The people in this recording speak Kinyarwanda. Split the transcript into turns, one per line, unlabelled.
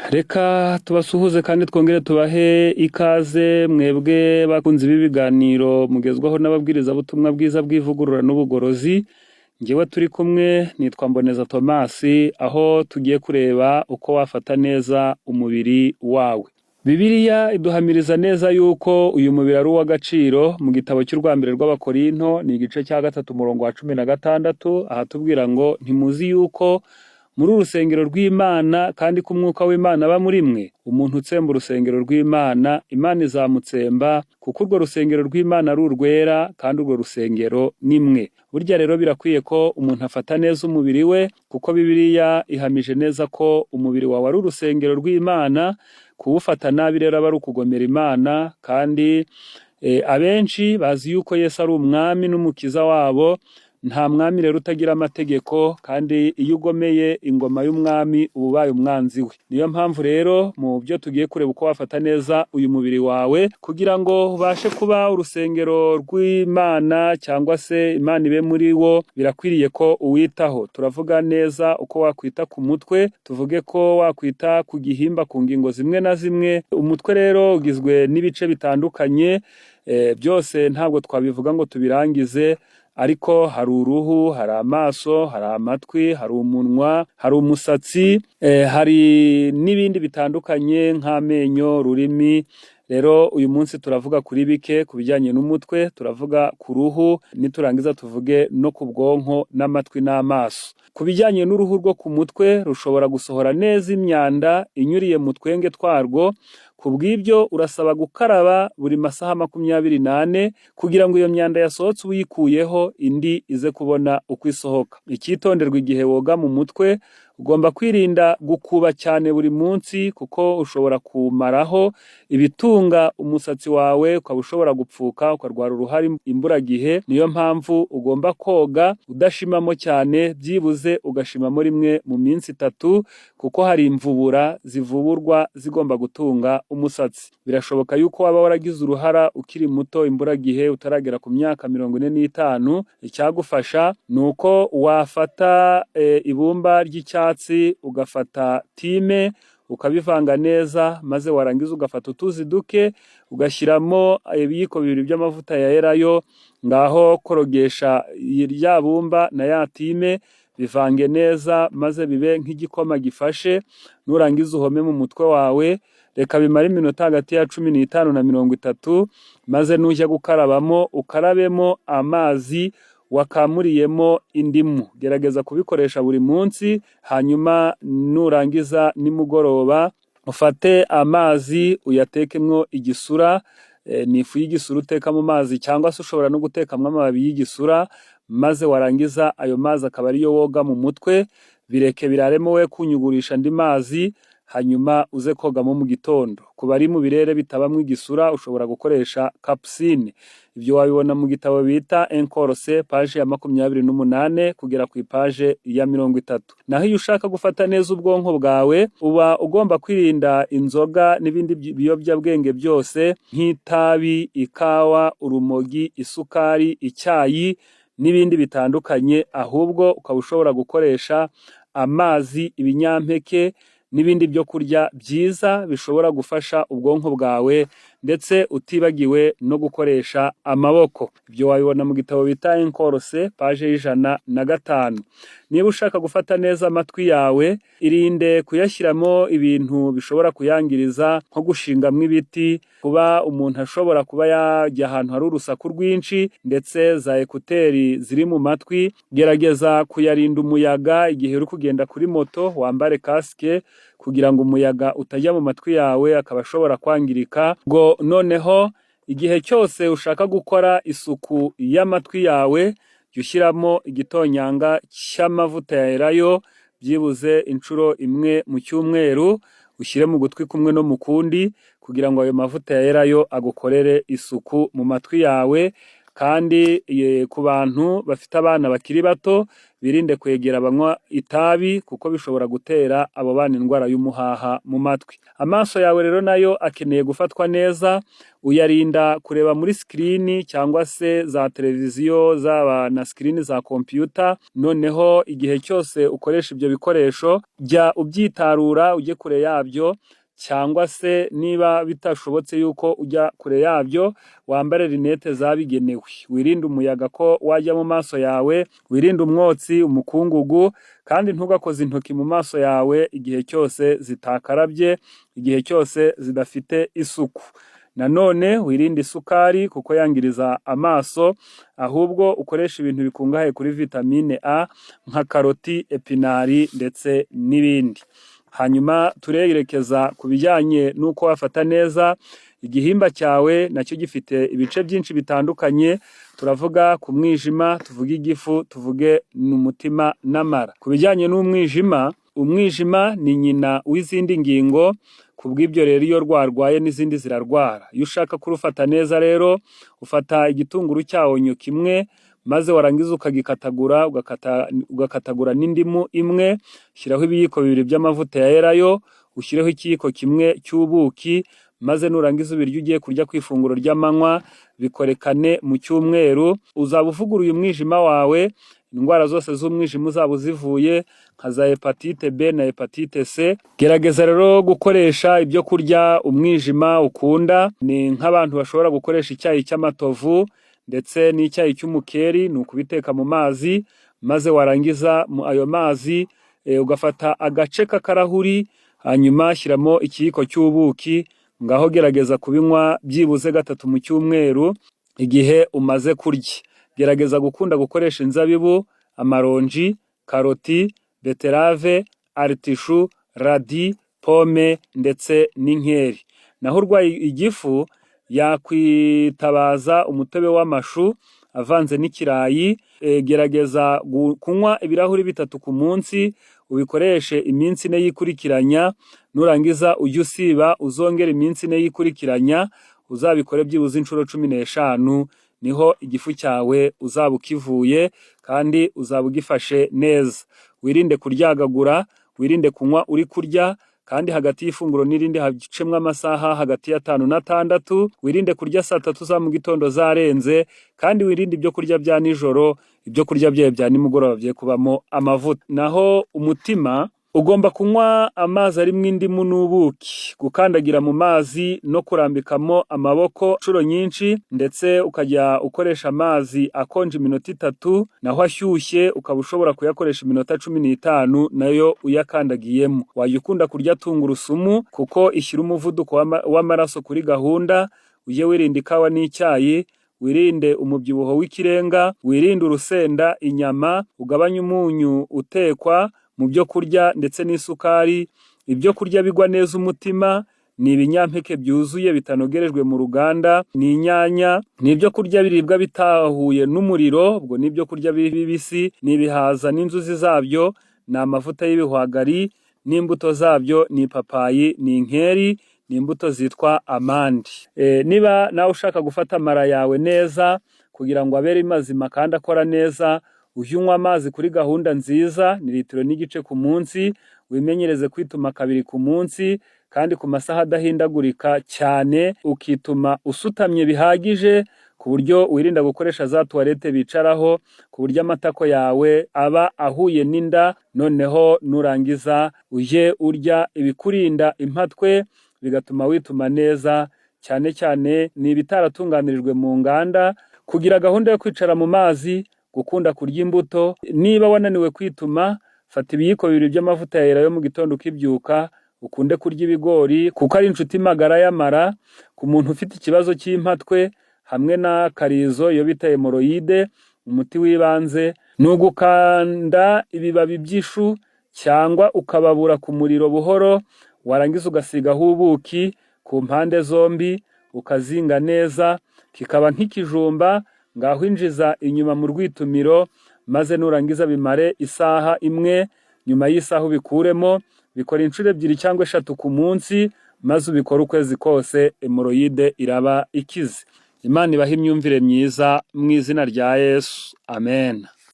Reka tubasuhuze kandi twongere tubahe ikaze mwebwe bakunzi b'ibiganiro mugezwaho n'ababwirizabutumwa bwiza bw'ivugurura n'ubugorozi. Njyewe turi kumwe nitwa Mboneza Tomasi, aho tugiye kureba uko wafata neza umubiri wawe. Bibiliya iduhamiriza neza yuko uyu mubiri ari uw'agaciro. Mu gitabo cy'urwa mbere rw'Abakorinto, ni igice cya 3, umurongo wa 16, ahatubwira ngo: "Ntimuzi yuko muri urusengero rw'Imana kandi ko Umwuka w'Imana aba muri mwe? Umuntu utsemba urusengero rw'Imana, Imana izamutsemba, kuko urwo rusengero rw'Imana ari urwera, kandi urwo rusengero ni mwe." Burya rero birakwiye ko umuntu afata neza umubiri we, kuko Bibiliya ihamije neza ko umubiri wawe ari urusengero rw'Imana. Kuwufata nabi rero aba ari ukugomera Imana. Kandi abenshi bazi yuko Yesu ari umwami n'umukiza wabo. Nta mwami rero utagira amategeko, kandi iyo ugomeye ingoma y'umwami uba ubaye umwanzi we. Niyo mpamvu rero mu byo tugiye kureba uko wafata neza uyu mubiri wawe kugira ngo ubashe kuba urusengero rw'Imana, cyangwa se Imana ibe muri wo, birakwiriye ko uwitaho. Turavuga neza uko wakwita ku mutwe, tuvuge ko wakwita ku gihimba, ku ngingo zimwe na zimwe. Umutwe rero ugizwe n'ibice bitandukanye, byose ntabwo twabivuga ngo tubirangize, ariko hari uruhu, hari amaso, hari amatwi, hari umunwa, hari umusatsi, hari n'ibindi bitandukanye nk'amenyo, ururimi. Rero uyu munsi turavuga kuri bike ku bijyanye n'umutwe. Turavuga ku ruhu, niturangiza tuvuge no ku bwonko n'amatwi n'amaso. Ku bijyanye n'uruhu rwo ku mutwe, rushobora gusohora neza imyanda inyuriye mu twenge twarwo. Ku bw'ibyo urasaba gukaraba buri masaha 24 kugira ngo iyo myanda yasohotse uyikuyeho, indi ize kubona uko isohoka. Icyitonderwa: igihe woga mu mutwe, ugomba kwirinda gukuba cyane buri munsi, kuko ushobora kumaraho ibitunga umusatsi wawe, ukaba ushobora gupfuka, ukarwara uruhare imburagihe. Niyo mpamvu ugomba koga udashimamo cyane, byibuze ugashimamo rimwe mu minsi 3, kuko hari imvubura zivuburwa zigomba gutunga umusatsi. Birashoboka yuko waba waragize uruhara ukiri muto, imburagihe, utaragera ku myaka 45. Icyagufasha ni uko wafata ibumba ry'icyatsi, ugafata thyme, ukabivanga neza, maze warangiza ugafata utuzi duke, ugashyiramo ibiyiko 2 by'amavuta ya elayo. Ngaho korogesha rya bumba na ya thyme, bivange neza maze bibe nk'igikoma gifashe. Nurangiza uhome mu mutwe wawe, reka bimare iminota hagati ya 15 na 30, maze nujya gukarabamo ukarabemo amazi wakamuriyemo indimu. Gerageza kubikoresha buri munsi. Hanyuma nurangiza nimugoroba ufate amazi uyatekemwo igisura, ni ifu y'igisura uteka mu mazi, cyangwa se ushobora no gutekamo amababi y'igisura, maze warangiza ayo mazi akaba ariyo woga mu mutwe. Bireke biraremo, we kunyugurisha andi mazi, hanyuma uze kogamo mu gitondo. Ku bari mu birere bitabamo igisura, ushobora gukoresha capucine. Ibyo wabibona mu gitabo bita Enkorose, paje ya 28 kugera ku ipaje ya 30. Naho iyo ushaka gufata neza ubwonko bwawe, uba ugomba kwirinda inzoga n'ibindi biyobyabwenge byose nk'itabi, ikawa, urumogi, isukari, icyayi n'ibindi bitandukanye. Ahubwo ukaba ushobora gukoresha amazi, ibinyampeke n'ibindi byo kurya byiza bishobora gufasha ubwonko bwawe, ndetse utibagiwe no gukoresha amaboko. Ibyo wabibona mu gitabo bita Enkorose, paje ya 105. Niba ushaka gufata neza amatwi yawe, irinde kuyashyiramo ibintu bishobora kuyangiriza, nko gushingamo ibiti, kuba umuntu ashobora kuba yajya ahantu hari urusaku rwinshi, ndetse za écouteurs ziri mu matwi. Gerageza kuyarinda umuyaga. Igihe uri kugenda kuri moto, wambare casque kugira ngo umuyaga utajya mu matwi yawe akaba ashobora kwangirika. Ngo noneho igihe cyose ushaka gukora isuku y'amatwi yawe, jya ushyiramo igitonyanga cy'amavuta ya elayo byibuze inshuro imwe mu cyumweru, ushyire mu gutwi kumwe no mu kundi, kugira ngo ayo mavuta ya elayo agukorere isuku mu matwi yawe. Kandi ku bantu bafite abana bakiri bato, birinde kwegera abanywa itabi kuko bishobora gutera abo bana indwara y'umuhaha mu matwi. Amaso yawe rero nayo akeneye gufatwa neza, uyarinda kureba muri sikirini cyangwa se za televiziyo, zaba na sikirini za kompiyuta. Noneho igihe cyose ukoresha ibyo bikoresho, jya ubyitarura ujye kure yabyo, cyangwa se niba bitashobotse yuko ujya kure yabyo, wambare rinete zabigenewe. Wirinde umuyaga ko wajya mu maso yawe, wirinde umwotsi, umukungugu, kandi ntugakoze intoki mu maso yawe igihe cyose zitakarabye, igihe cyose zidafite isuku. Nanone wirinde isukari kuko yangiriza amaso, ahubwo ukoreshe ibintu bikungahaye kuri vitamine A nka karoti, epinari ndetse n'ibindi. Hanyuma turerekeza ku bijyanye n'uko wafata neza igihimba cyawe, nacyo gifite ibice byinshi bitandukanye. Turavuga ku mwijima, tuvuge igifu, tuvuge n'umutima n'amara. Ku bijyanye n'umwijima, umwijima ni nyina w'izindi ngingo, ku bw'ibyo rero iyo rwarwaye n'izindi zirarwara. Iyo ushaka kurufata neza rero, ufata igitunguru cya onyo kimwe, maze warangiza ukagikatagura, ugakatagura n'indimu imwe, shyiraho ibiyiko bibiri by'amavuta ya elayo, ushyireho ikiyiko kimwe cy'ubuki, maze nurangiza ubiryo ugiye kurya ku ifunguro ry'amanywa, bikore kane mu cyumweru, uzaba uvuguruye umwijima wawe, indwara zose z'umwijima uzaba uzivuye nka za hepatite B na hepatite C. Gerageza rero gukoresha ibyo kurya umwijima ukunda, ni nk'abantu bashobora gukoresha icyayi cy'amatovu ndetse n'icyayi cy'umukeri, ni ukubiteka mu mazi, maze warangiza mu ayo mazi ugafata agace k'akarahuri, hanyuma shyiramo ikiyiko cy'ubuki, ngaho gerageza kubinywa byibuze gatatu mu cyumweru igihe umaze kurya. Gerageza gukunda gukoresha inzabibu, amaronji, karoti, beterave, aritishu, radi, pome ndetse n'inkeri. Naho urwaye igifu yakwitabaza umutobe w'amashu avanze n'ikirayi. Gerageza kunywa ibirahuri bitatu ku munsi, ubikoreshe iminsi 4 yikurikiranya, nurangiza ujye usiba uzongere iminsi 4 yikurikiranya, uzabikore byibuze inshuro 15, niho igifu cyawe uzaba ukivuye kandi uzaba ugifashe neza. Wirinde kuryagagura, wirinde kunywa uri kurya, kandi hagati y'ifunguro n'irindi hacemwo amasaha hagati ya 5 na 6, wirinde kurya saa 3 za mu gitondo zarenze, kandi wirinde ibyo kurya bya nijoro, ibyo kurya byawe bya nimugoroba bye kubamo amavuta. Naho umutima, ugomba kunywa amazi arimo indimu n'ubuki, gukandagira mu mazi no kurambikamo amaboko inshuro nyinshi, ndetse ukajya ukoresha amazi akonje iminota 3, naho ashyushye ukaba ushobora kuyakoresha iminota 15 nayo uyakandagiyemo. Wajya ukunda kurya tungurusumu kuko ishyira umuvuduko w'amaraso kuri gahunda, ujye wirinda ikawa n'icyayi, wirinde umubyibuho w'ikirenga, wirinde urusenda, inyama, ugabanye umunyu utekwa mu byo kurya ndetse n'isukari. Ibyo kurya bigwa neza umutima ni ibinyampeke byuzuye bitanogerejwe mu ruganda, ni inyanya, ni ibyo kurya biribwa bitahuye n'umuriro, ubwo ni ibyo kurya bibisi, ni ibihaza n'inzuzi zabyo, ni amavuta y'ibihwagari n'imbuto zabyo, ni ipapayi, ni inkeri, ni imbuto zitwa amande. Niba nawe ushaka gufata amara yawe neza kugira ngo abe ari mazima kandi akora neza, ujye unywa amazi kuri gahunda nziza, ni litiro n'igice ku munsi, wimenyereze kwituma kabiri ku munsi kandi ku masaha adahindagurika cyane, ukituma usutamye bihagije ku buryo wirinda gukoresha za tuwarete bicaraho, ku buryo amatako yawe aba ahuye n'inda, noneho nurangiza ujye urya ibikurinda impatwe bigatuma wituma neza, cyane cyane ni ibitaratunganirijwe mu nganda, kugira gahunda yo kwicara mu mazi, gukunda kurya imbuto. Niba wananiwe kwituma, fata ibiyiko bibiri by'amavuta ya elayo mu gitondo ukibyuka, ukunde kurya ibigori kuko ari inshuti magara y'amara. Ku muntu ufite ikibazo cy'impatwe hamwe n'akarizo, iyo bita hemoroyide, umuti w'ibanze ni ugukanda ibibabi by'ishu cyangwa ukababura ku muriro buhoro, warangiza ugasigaho ubuki ku mpande zombi, ukazinga neza kikaba nk'ikijumba, ngaho injiza inyuma mu rwitumiro, maze nurangiza bimare isaha imwe, nyuma y'isaha ubikuremo, bikora inshuro 2 cyangwa 3 ku munsi, maze ubikore ukwezi kose, hemoroyide iraba ikize. Imana ibahe imyumvire myiza mu izina rya Yesu, amen.